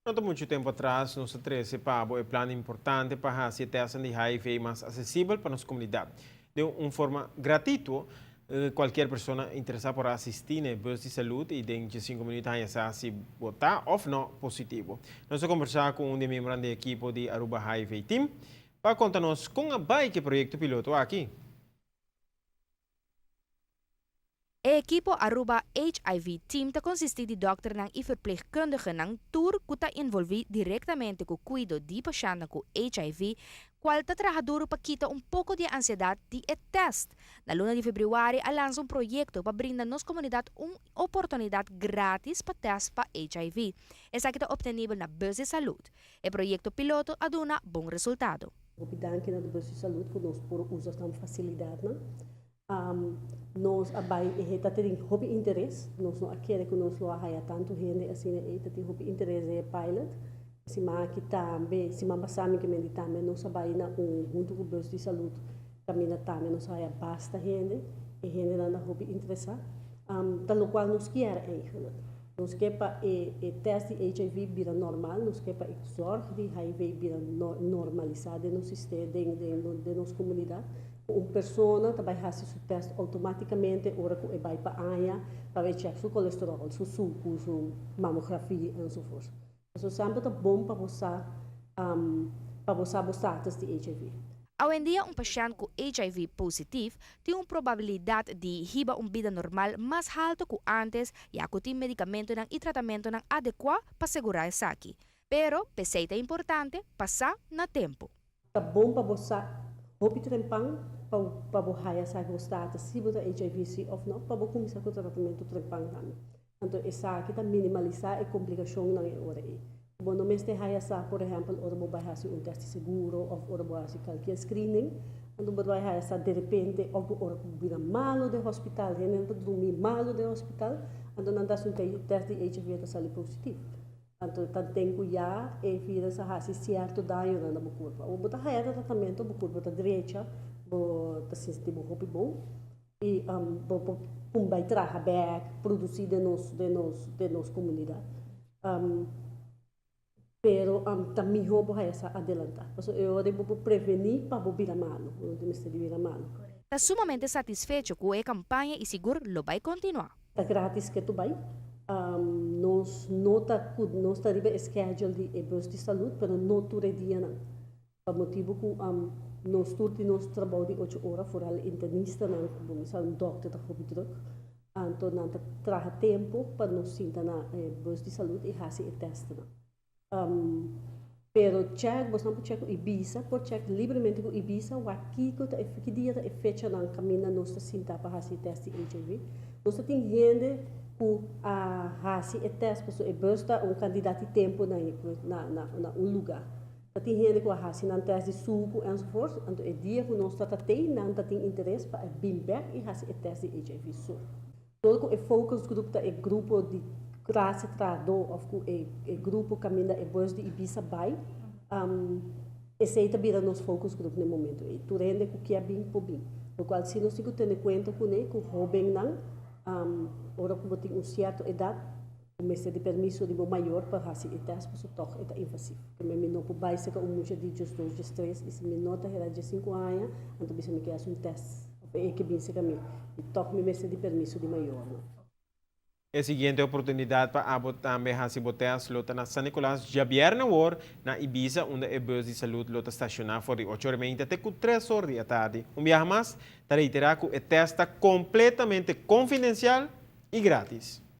No ta mucho tempo atras nos a trece pa bo e plan importante pa haci e testnan di HIV mas accesibel pa nos comunidad. Den un forma gratito, cualkier persona interesa por asisti na e bus di salud y den 5 minuut haya sa si bo ta of no positivo. Nos a conversa cu un di e miembronan di e ekipo di Aruba HIV Team pa conta nos con a bay cu e proyecto piloto aki. E ekipo Aruba HIV Team ta konsistí di dòkternan i verpleegkundigennan tur ku ta involví direktamente ku kuido di pashèntnan ku HIV, kual ta traha duru pa kita un poko di e ansiedat di e tèst. Na luna di febrüari a lansa un proyekto pa brinda nos komunidat un oportunidat grátis pa tèst pa HIV. Esaki ta optenibel na Bus di Salud. E proyekto piloto a duna bon resultado. Hopi danki na de Bus di Salud ku nos por usa nan fasilidatnan. Nos a bai e ta tin hopi interes. Nos no a kere ku nos lo a haya tantu hende asina ei ta tin hopi interes den e pilot. Siman aki tambe, siman pasá mi ke menti tambe nos a bai na un huntu ku Bus di Salud kaminda tambe nos a haya basta hende. E hendenan ta hopi interesá. Ta lokual nos kier eigenlijk. Nos ke pa e e tèst di HIV bira normal, nos ke pa e zòrg di HIV bira normalisá den nos sistema, den den nos komunidat. Ku un persona ta bai hasi su tèst outomátikamente ora ku e bai pa aña pa bai chèk su kolesteròl, su suku, su mamografia enzovoorts. Pasobra semper ta bon pa bo sa pa bo sa bo status di HIV. Awendia un pashènt ku HIV positif tin un probabilidat di hiba un bida normal mas haltu ku ántes ya ku tin medikamentunan i tratamentunan adekuá pa segurá esaki. Pero p'esei ta importante pa sa na tempu. Ta bon pa bo sa hopi trempan pa pa bo haya sa bo status si bo ta HIV si of no pa bo cuminsa cu tratamento trempan tambe. Anto esaki ta minimalisa e complicacionnan e ora ey. Bo no mester haya sa por ehempel ora bo bay haci un test di seguro of ora bo haci cualkier screening anto bo ta bay haya sa derepente of bo ora cu bo bira malo den hospital hende nan ta drumi malo den hospital anto nan ta haci un test di HIV e ta sali positivo. Anto ta den ku ya e virus a hasi sierto dañonan na bo kurpa. Ora bo ta haya tratamentu bo kurpa ta drecha, bo ta sinti bo hopi bon i bo por pun bai traha bèk, produsí den nos den nos den nos komunidat. Pero ta mihó bo haya sa adelantá, pasobra e ora ei bo por prevení pa bo bira malu, bo no tin mester di bira malu. Ta sumamente satisfecho ku e kampaña i sigur lo bai kontinuá. Ta gratis ke tu bai. Nos no ta ku nos ta riba e schedule di e bus di salud pero no tur e dianan. Pa motibu ku nos tur tin nos trabou di ocho ora foral internistanan ku bo mester un dokter ta hopi druk. Anto nan ta traha tempu pa nos sinta na e bus di salud i hasi e testnan. Pero check, bosnan por check ku Ibisa, por check libremente ku Ibisa wak kiko ta e ki dia ta e fechanan kaminda nos ta sinta pa hasi e test di HIV. Nos ta tin hende ku a hasi e test pasobra e bus ta un kantidat di tempu na na na un luga. Ta tin hende ku a hasi nan test di suku enzovoorts, anto e dia ku nos ta ta tei nan ta tin interes pa e bin bek i hasi e test di HIV so. Todo ku e focus group ta e grupo di klase trahadó òf ku e e grupo kaminda e bus di Ibisa bai, esei ta bira nos focus group na e momento ei. Tur hende ku kier bin por bin. Lokual si nos tin ku tene kuenta kuné ku hóbennan ora ku bo tin un sierto edat bo mester di permiso di bo mayor pa hasi e tèst pasobra tòg e ta invasivo. Keme mi no por bai serka un mucha di diesdos, diestres i si mi no ta hera diesinku aña anto bisa mi ke hasi un tèst. Of e ke bin serka mi, i tòg mi mester di permiso di mayornan. E siguiente oportunidat pa abo tambe hasi bo tèst lo ta na San Nicolas djabièrnè awor na Ibiza unda e bus di salud lo ta stashoná for di ocho ora i meinta te ku tres or di atardi. Un biaha mas ta reiterá ku e tèst ta kompletamente konfidensial i gratis.